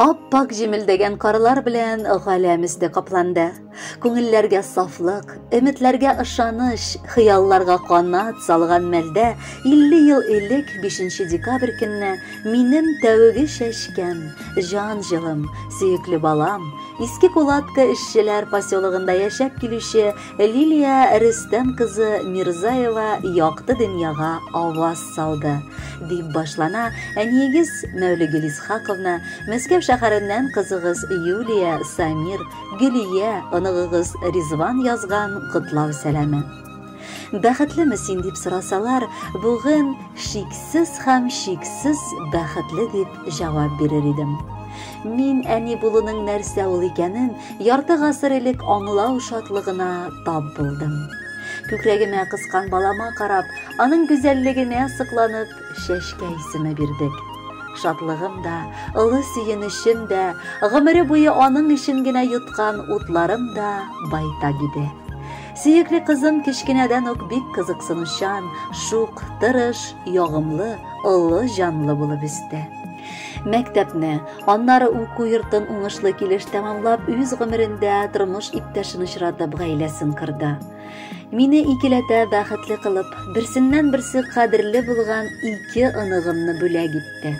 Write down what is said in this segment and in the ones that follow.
Ап-ак җемелдәгән карлар белән галәм өсте капланды. Күңелләргә сафлык, өметләргә ышаныч, хыялларга канат салган мәлдә 50 ел элек 5 декабрь көнне минем тәүге чәчкәм, җан җылым, сөекле балам, Иске Кулатка эшчеләр поселогында яшәп килүче Лилия Рөстәм кызы Мирзаева якты дөньяга аваз салды, дип башлана әниегез Мәүлегөл Исхаковна, Мәскәү шәһәреннән кызыгыз Юлия, Самир, Гөлия, оныгыгыз Ризван язган котлау сәламе. Бәхетлеме син дип сорасалар, бүген шиксез һәм шиксез бәхетле дип җавап бирер идем. Мин әни булуның нәрсә ул икәнен ярты гасыр элек аңлау шатлыгына тап булдым. Күкрәгемә кыскан балама карап, аның гүзәллегенә сокланып, чәчкә исеме бирдек. Шатлыгым да, олы сөенечем дә, гомере буе аның өчен генә йоткан утларым да байтак иде. Сөекле кызым кечкенәдән үк бик кызыксынучан, шук, тырыш, ягымлы, олы җанлы булып үсте. Мәктәпне, аннары уку йортын уңышлы килеш тәмамлап, үз гомерендә тормыш иптәшен очратып гаиләсен корды. Мине икеләтә бәхетле кылып, берсеннән-берсе кадерле булган ике оныгымны бүләк итте.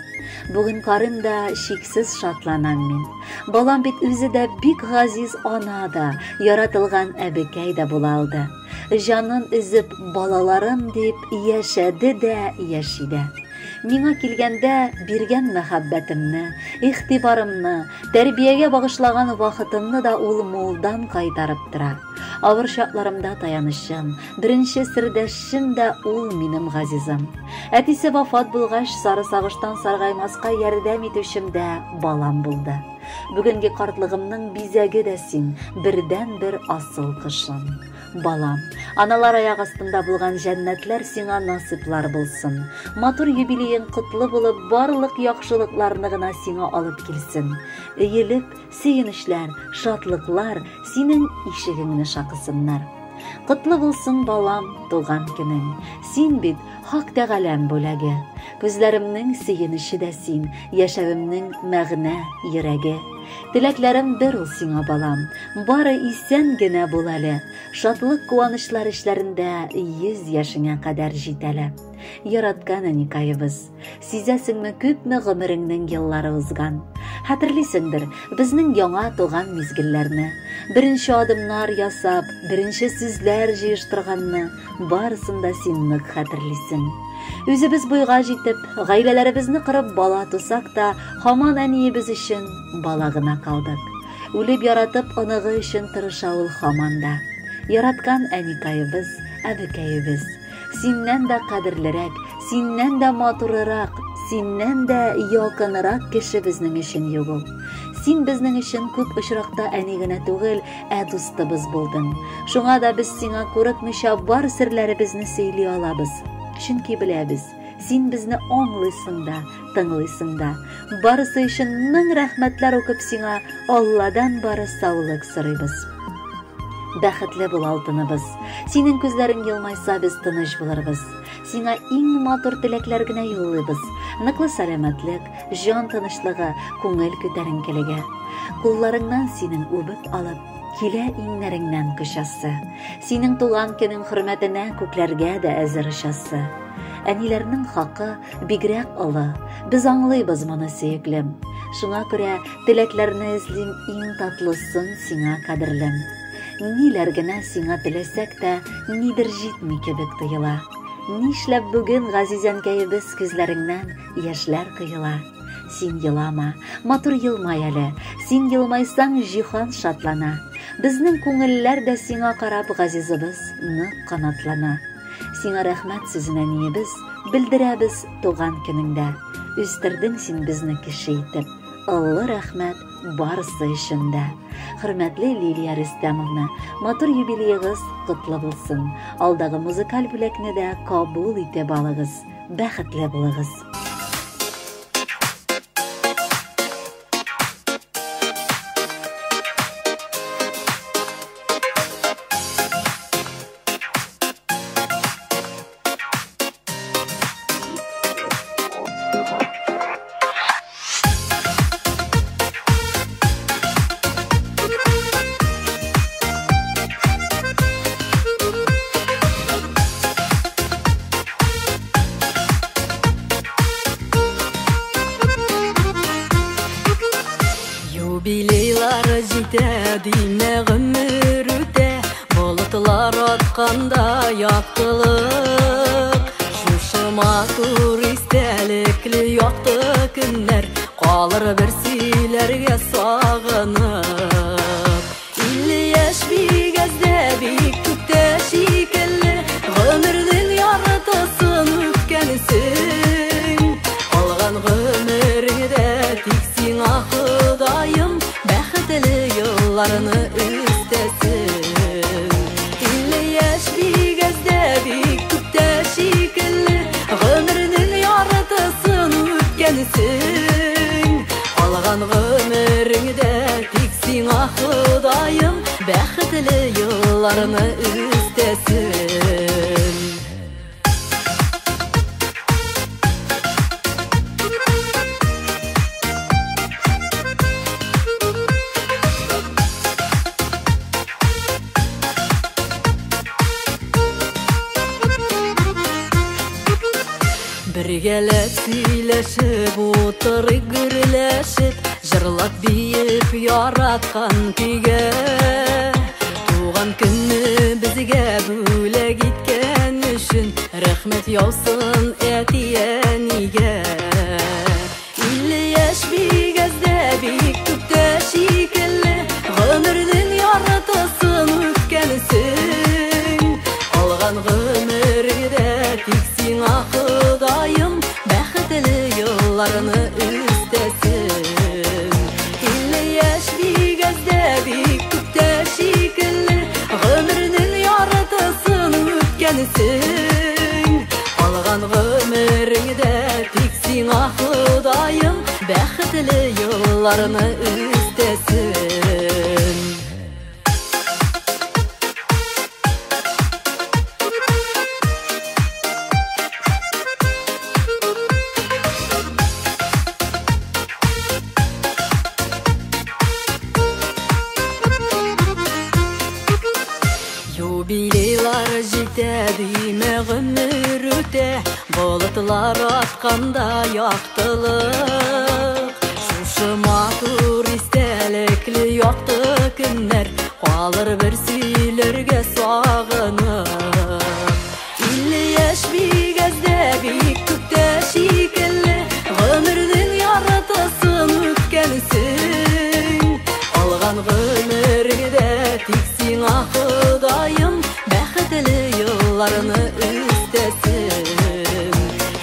Бүген карыйм да чиксез шатланам мин. Балам бит үзе дә бик газиз ана да, яратылган әбекәй дә була алды. Җанын өзеп, балаларым дип яшәде дә яши дә. Миңа килгәндә биргән мәхәббәтемне, игътибарымны, тәрбиягә багышлаган вакытымны да ул мулдан кайтарып тора. Авыр чакларымда таянычым, беренче сердәшчем дә ул минем газизым. Әтисе вафат булгач, сары сагыштан саргаймаска ярдәм итүчем дә балам булды. Бүгенге картлыгымның бизәге дә син, бердәнбер асыл кошым. Балам, аналар аяк астында булган җәннәтләр сиңа насыйплар булсын. Матур юбилеең котлы булып, барлык яхшылыкларны гына сиңа алып килсен. Өелеп, сөенечләр, шатлыклар синең ишегеңне шакысыннар. Котлы булсын, балам, туган көнең. Син бит Хак Тәгаләм бүләге. Күзләремнең сөенече дә син, яшәвемнең мәгънә, йөрәге. Теләкләрем бер ул сиңа, балам. Бары исән генә бул әле. Шатлык-куанычлар эчләрендә 100 яшеңә кадәр җит әле. Яраткан әникаебыз. Сизәсеңме, күпме гомереңнең еллары узган. Хәтерлисеңдер, безнең яңа туган мизгелләрне. Беренче адымнар ясап, беренче сүзләр җыештырганны, барысын да син нык хәтерлисең. Үзебез буйга җитеп, гаиләләребезне корып бала тусак та, һаман әниебез өчен бала гына калдык. Үлеп яратып, оныгы өчен тырыша ул һаман да. Яраткан әникаебыз, әбекәебез. Синнән дә кадерлерәк, синнән дә матурырак, синнән дә якынрак кеше безнең өчен юк ул. Син безнең өчен күп очракта әни генә түгел, ә дустыбыз булдың. Шуңа да без сиңа курыкмыйча бар серләребезне сөйли алабыз. Чөнки беләбез, син безне аңлыйсың да, тыңлыйсың да. Барысы өчен мең рәхмәтләр укып сиңа Алладан бары саулык сорыйбыз. Бәхетле бул, алтыныбыз. Синең күзләрең елмайса, без тыныч булырбыз. Сиңа иң матур теләкләр генә юллыйбыз. Ныклы сәламәтлек, җан тынычлыгы, күңел күтәренкелеге. Кулларыңнан синең үбеп алып, килә иңнәреңнән кочасы. Синең туган көнең хөрмәтенә күкләргә дә әзер очасы. Әниләрнең хакы бигрәк олы. Без аңлыйбыз моны, сөеклем. Шуңа күрә теләкләрне эзлим иң татлысын сиңа, кадерлем. Ниләр генә сиңа теләсәк тә, нидер җитми кебек тоела. Нишләп бүген, газиз әнкәебез, күзләреңнән яшьләр коела? Син елама, матур елмай әле. Син елмайсаң, җиһан шатлана. Безнең күңелләр дә сиңа карап, газизыбыз, нык канатлана. Сиңа рәхмәт сүзен, әниебез, белдерәбез туган көнеңдә. Үстердең син безне кеше итеп. Олы рәхмәт барысы өчен дә. Хөрмәтле Лилия Рөстәмовна, матур юбилеегыз котлы булсын. Алдагы музыкаль бүләкне дә кабул итеп алыгыз. Бәхетле булыгыз. җитә, димә гомер үтә, болытлар атканда яктылык. Шушы матур истәлекле якты көннәр калыр бер сөйләргә сагынып. 50 яшь бик әз дә, бик күп тә шикелле, гомернең яртысын үткәнсең. Калган гомереңдә тик сиңа Ходаем бәхетле елларны өстәсен. 50 яшь бик әз дә, бик күп тә шикелле, гомернең яртысын үткәнсең. Калган гомереңдә тик сиңа Ходаем бәхетле елларны өстәсен. Бергәләп сөйләшеп, утырып гөрләшеп, җырлап биеп яраткан көйгә. Туган көнне безгә бүләк иткән өчен рәхмәт яусын әти-әнигә. 50 яшь бик әз дә, бик күп тә шикелле, гомернең яртысын үткәнсең. Калган гомереңдә тик сиңа Ходаем бәхетле елларны өстәсен. 50 яшь бик әз дә, бик күп тә шикелле, гомернең яртысын үткәнсең. Калган гомереңдә тик сиңа Ходаем бәхетле елларны өстәсен. Юбилейлар җитә, димә гомер үтә, болытлар атканда яктылык. Шушы матур истәлекле якты көннәр калыр бер сөйләргә сагынып. 50 яшь бик әз дә, бик күп тә шикелле, гомернең яртысын үткәнсең. Калган гомереңдә тик сиңа Ходаем бәхетле елларны өстәсен.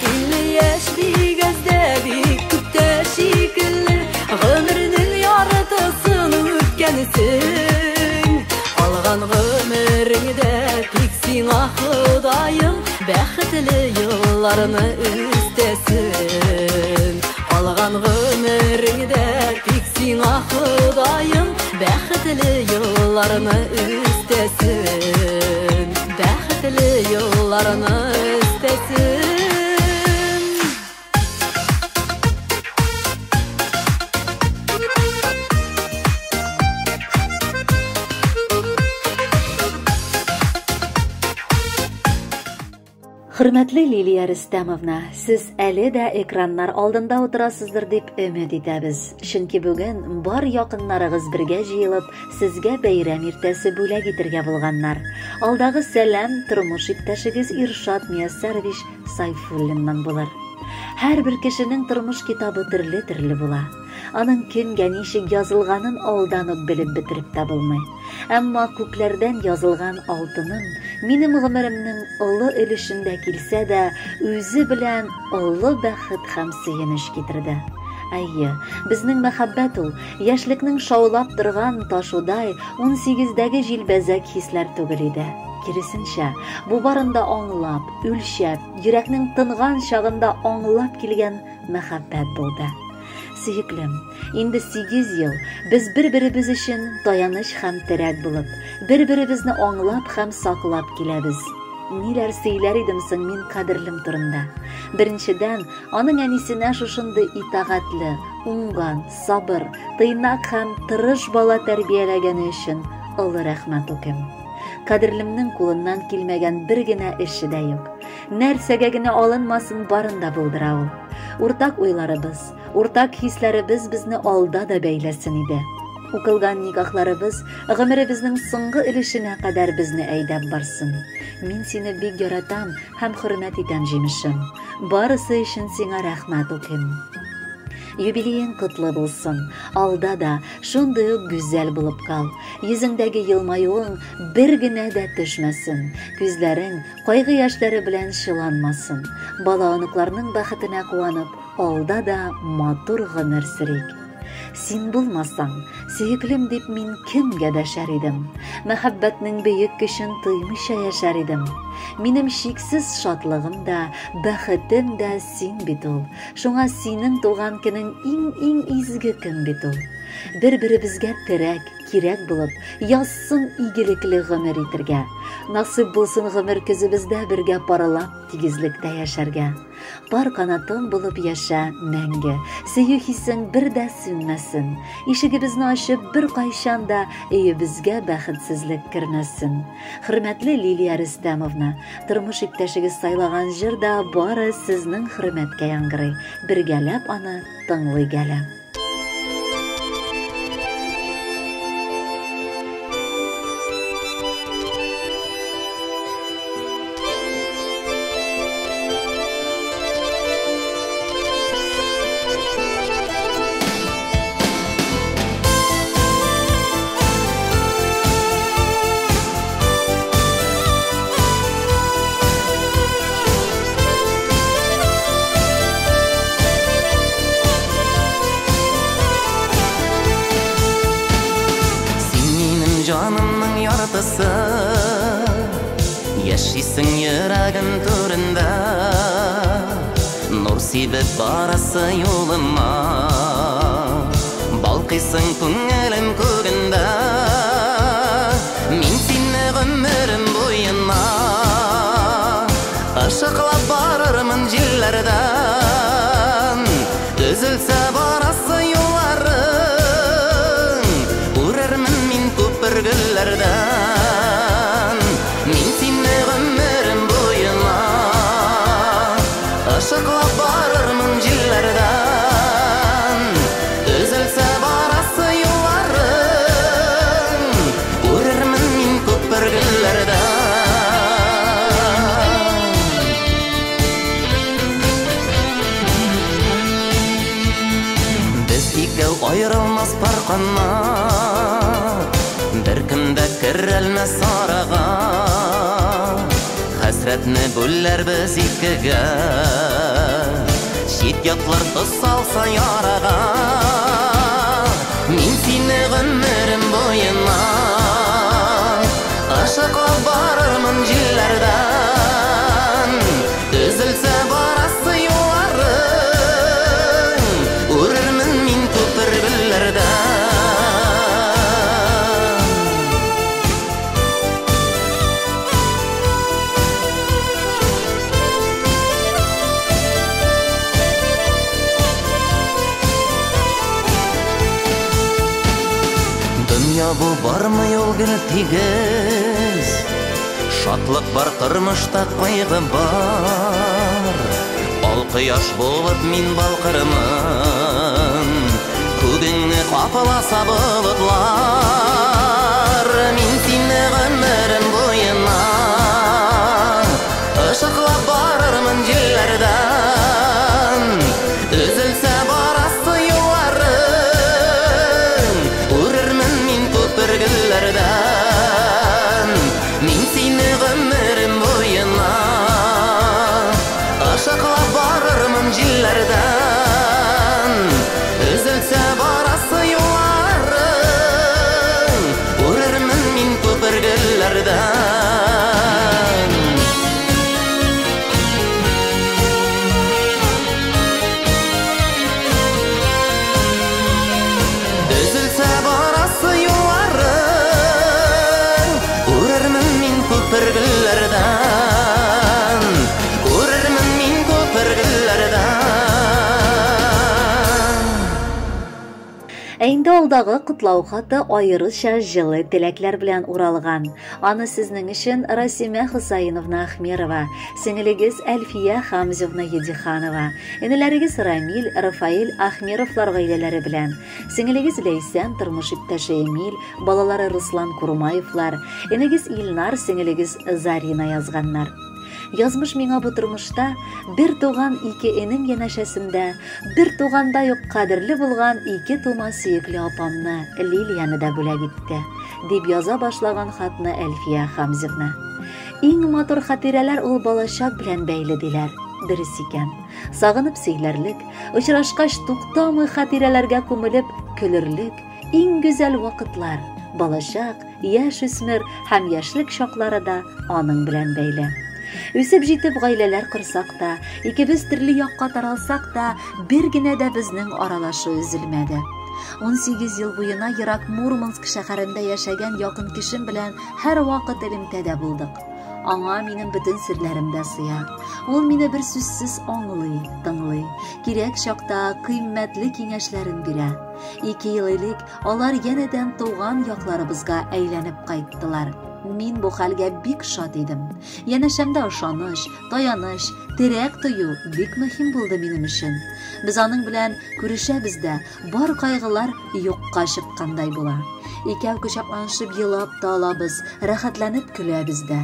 50 яшь бик әз дә, бик күп тә шикелле, гомернең яртысын үткәнсең. Калган гомереңдә тик сиңа Ходаем бәхетле елларны өстәсен. Калган гомереңдә тик сиңа Ходаем бәхетле елларны өстәсен. Бәхетле елларны өстәсен. Хөрмәтле Лилия Рөстәмовна, сез әле дә экраннар алдында утырасыздыр дип өмет итәбез. Чөнки бүген бар якыннарыгыз бергә җыелып, сезгә бәйрәм иртәсе бүләк итергә булганнар. Алдагы сәлам тормыш иптәшегез Иршат Мияссарович Сайфуллиннан булыр. Һәрбер кешенең тормыш китабы төрле-төрле була. Аның кемгә ничек язылганын алдан ук белеп бетереп тә булмый. Әмма күкләрдән язылган алтыным минем гомеремнең олы өлешендә килсә дә, үзе белән олы бәхет һәм сөенеч китерде. Әйе, безнең мәхәббәт ул, яшьлекнең шаулап торган ташудай 18-дәге җилбәзәк хисләр түгел иде. Киресенчә, бу барында аңлап, үлчәп, йөрәкнең тынган чагында аңлап килгән мәхәббәт булды. Сөеклем, инде 8 ел без бер-беребез өчен таяныч һәм терәк булып, бер-беребезне аңлап һәм саклап киләбез. Ниләр сөйләр идем соң мин кадерлем турында? Беренчедән, аның әнисенә шушындый итагатьле, уңган, сабыр, тыйнак һәм тырыш бала тәрбияләгәне өчен олы рәхмәт укыйм. Кадерлемнең кулыннан килмәгән бер генә эше дә юк. Нәрсәгә генә алынмасын, барын да булдыра ул. Уртак уйларыбыз, уртак хисләребез безне алда да бәйләсен иде. Укылган никахларыбыз гомеребезнең соңгы өлешенә кадәр безне әйдәп барсын. Мин сине бик яратам һәм хөрмәт итәм, җимешем. Барысы өчен сиңа рәхмәт укыйм. Юбилеең котлы булсын. Алда да шундый ук гүзәл булып кал. Йөзеңдәге елмаюың бер генә дә төшмәсен. Күзләрең кайгы яшьләре белән чыланмасын. Бала-оныкларның бәхетенә куанып, алда да матур гомер сөрик. Син булмасаң, сөеклем дип мин кемгә дәшәр идем? Мәхәббәтнең бөек көчен тоймыйча яшәр идем. Минем чиксез шатлыгым да, бәхетем дә син бит ул. Шуңа синең туган көнең иң-иң изге көн бит ул. Бер-беребезгә терәк, кирәк булып, язсын игелекле гомер итергә. Насыйп булсын гомер көзебездә бергә парлап тигезлектә яшәргә. Пар канатың булып яшә мәңге. Сөю хисең бер дә сүнмәсен. Ишегебезне ачып беркайчан да өебезгә бәхетсезлек кермәсен. Хөрмәтле Лилия Рөстәмовна, тормыш иптәшегез сайлаган җыр да бары сезнең хөрмәткә яңгырый. Бергәләп аны тыңлыйк әле. Җанымның яртысы, яшисең йөрәгем түрендә, нур сибеп барасы юлыма, балкыйсың күңелем күгендә. Мин сине гомерем буена ышыклап барырмын җилләрдән, өзелсә барасы юлларың, күрермен мин күпер гөлләрдән. Мин сине гомерем буена ышыклап барырмын җилләрдән, өзелсә барасы юлларың, күрермен мин күпер гөлләрдән. Без икәү аерылмас пар канат, беркем дә керәлмәс арага. Хәсрәтне бүләрбез икегә, чит ятлар тоз салса ярага. Мин сине гомерем буена ышыклап барырмын җилләрдән, өзелсә барасы юлларың, күрермен мин күпер гөлләрдән. Дөнья бу бармы юл гел тигез, шатлык бар тормышта кайгы бар. Ал кояш булып мин балкырмын, күгеңне капласа болытлар. Мин сине гомерем буена ышыклап барырмын җилләрдән, өзелсә барасы юлларың, күрермен мин күпер гөлләрдән. Мин сине гомерем буена ышыклап барырмын җилләрдән, өзелсә барасы юлларың, Ә инде алдагы котлау хаты аеруча җылы теләкләр белән уралган. Аны сезнең өчен Расимә Хусаиновна Ахмерова, сеңелегез Әлфия Хамзевна Едиханова, энеләрегез Рамил, Рафаэль Ахмеровлар гаиләләре белән, сеңелегез Ләйсән, тормыш иптәше Эмиль, балалары Руслан Курмаевлар, энегез Илнар, сеңелегез Зарина язганнар. Язмыш миңа бу тормышта бер туган ике энем янәшәсендә, бер тугандай ук кадерле булган ике тума сөекле апамны, Лилияне дә бүләк итте, дип яза башлаган хатны Әлфия Хамзевна. Иң матур хатирәләр ул балачак белән бәйле диләр. Дөрес икән. Сагынып сөйләрлек, очрашкач туктамый хатирәләргә күмелеп көлерлек иң гүзәл вакытлар, балачак, яшүсмер һәм яшьлек чаклары да аның белән бәйле. Үсеп җитеп гаиләләр корсак та, икебез төрле якка таралсак та, бер генә дә безнең аралашу өзелмәде. 18 ел буена ерак Мурманск шәһәрендә яшәгән якын кешем белән һәрвакыт элемтәдә булдык. Аңа минем бөтен серләрем дә сыя. Ул мине бер сүзсез аңлый, тыңлый. Кирәк чакта кыйммәтле киңәшләрен бирә. 2 ел элек алар янәдән туган якларыбызга әйләнеп кайттылар. Мин бу хәлгә бик шат идем. Янәшәмдә ышаныч, таяныч, терәк тою бик мөһим булды минем өчен. Без аның белән күрешәбез дә, бар кайгылар юкка чыккандай була. Икәү кочакланышып елап та алабыз, рәхәтләнеп көләбез дә.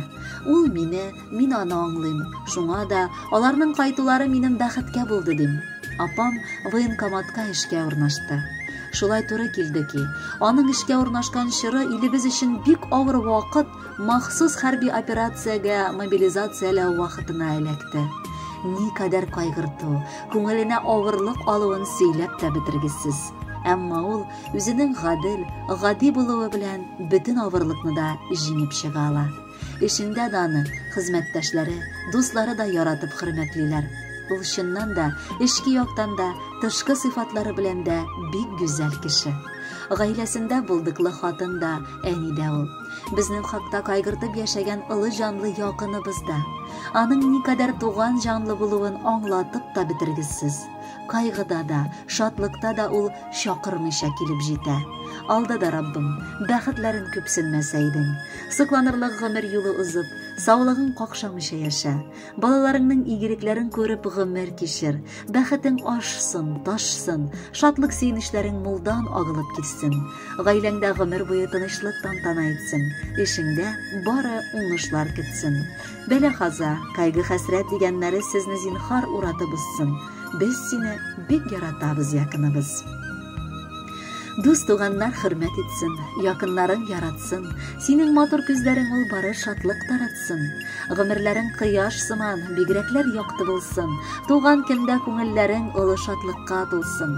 Ул мине, мин аны аңлыйм. Шуңа да аларның кайтулары минем бәхеткә булды дим. Апам военкоматка эшкә урнашты. Шулай туры килде ки, аның эшкә урнашкан чоры илебез өчен бик авыр вакыт, махсус хәрби операциягә мобилизацияләү вакытына эләкте. Никадәр кайгырту, күңеленә авырлык алуын сөйләп тә бетергесез. Әмма ул үзенең гадел, гади булуы белән бөтен авырлыкны да җиңеп чыга ала. Эшендә дә аны хезмәттәшләре, дуслары да яратып хөрмәтлиләр. Ул чыннан да эчке яктан да, тышкы сыйфатлары белән дә бик гүзәл кеше. Гаиләсендә булдыклы хатын да, әни дә ул. Безнең хакта кайгыртып яшәгән олы җанлы якыныбыз да. Аның никадәр туган җанлы булуын аңлатып та бетергесез. Кайгыда да, шатлыкта да ул чакырмыйча килеп җитә. Алда да Раббым, бәхетләрен күпсенмәсә идең. Сокланырлык гомер юлы узып, саулыгың какшамыйча яшә. Балаларыңның игелекләрен күреп гомер кичер. Бәхетең ашсын, ташсын, шатлык сөенечләрең мулдан агылып китсен. Гаиләңдә гомер буе тынычлык тантана итсен. Эшеңдә бары уңышлар көтсен. Бәла-каза, кайгы-хәсрәт дигәннәре сезне зинһар уратып узсын. Без сине бик яратабыз, якыныбыз. Дус туганнар хөрмәт итсен, якыннарың яратсын, синең матур күзләрең ул бары шатлык таратсын. Гомерләрең кояш сыман, бигрәкләр якты булсын, туган көндә күңелләрең олы шатлыкка тулсын.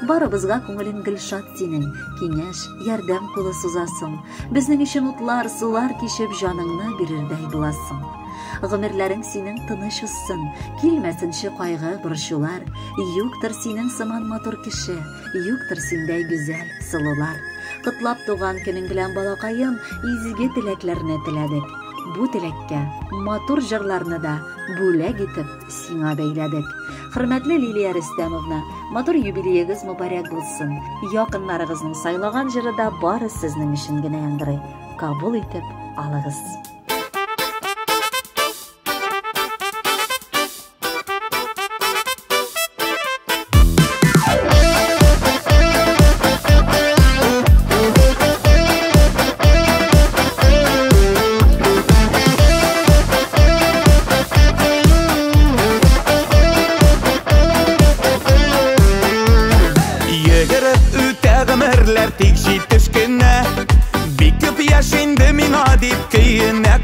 Барыбызга күңелең гел шат синең, киңәш, ярдәм кулы сузасың. Безнең өчен утлар, сулар кичеп җаныңны бирердәй буласың. Гомерләрең синең тыныч узсын, килмәсенче кайгы, борчулар. Юктыр синең сыман матур кеше, юктыр синдәй гүзәл сылулар. Котлап туган көнең белән, балакаем, изге теләкләрне теләдек. Бу теләккә матур җырларны да бүләк итеп сиңа бәйләдек. Хөрмәтле Лилия Рөстәмовна, матур юбилеегыз мөбарәк булсын. Якыннарыгызның сайлаган җыры да бары сезнең өчен генә яңгырый. Кабул итеп алыгыз. Тик җитеш кенә, бик күп яшь инде миңа дип көенә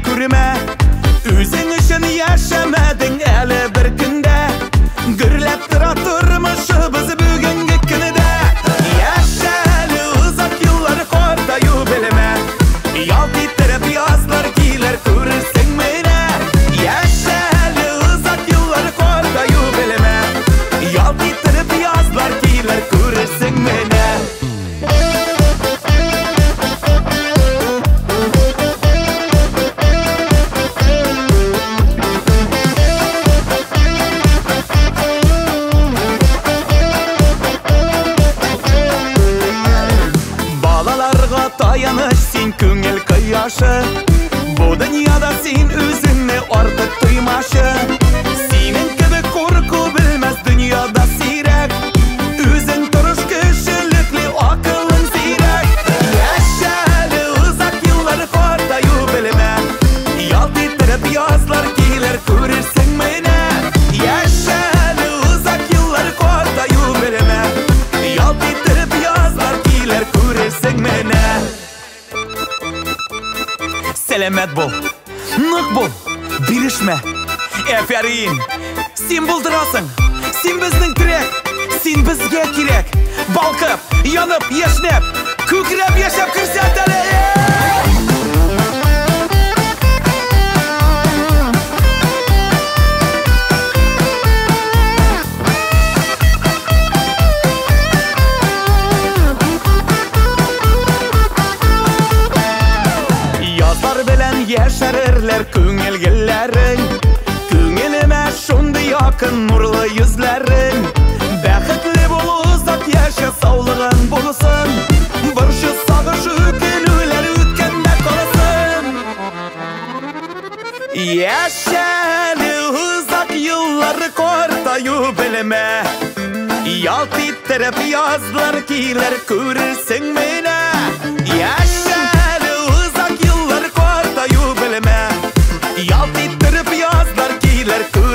каршы. Бу дөньяда син үзеңне артык тоймашы. Синең кебек курку белмәс дөньяда сирәк. Үзең тырыш, кешелекле, акылың зирәк. Яшә әле озак еллар, картаю белмә. Ялт иттереп язлар килер, күрерсең менә. Яшә әле озак еллар, картаю белмә. Ялт иттереп язлар килер, күрерсең менә. Сәламәт бул, нык бул, бирешмә. Әфәрин, син булдырасың, син безнең терәк, син безгә кирәк. Балкып, янып, яшьнәп, күкрәп яшәп күрсәт әле. Язлар белән яшәрерләр күңел гөлләрең. Күңелемә шундый якын нурлы йөзләрең. Бәхетле бул, озак яшә, саулыгың булсын. Борчу, сагыш, үкенүләр үткәндә калсын. Яшә әле озак еллар, картаю белмә. Ялт иттереп язлар килер, күрерсең менә. Яшә әле озак еллар, картаю белмә. Ялт иттереп язлар килер, күрерсең.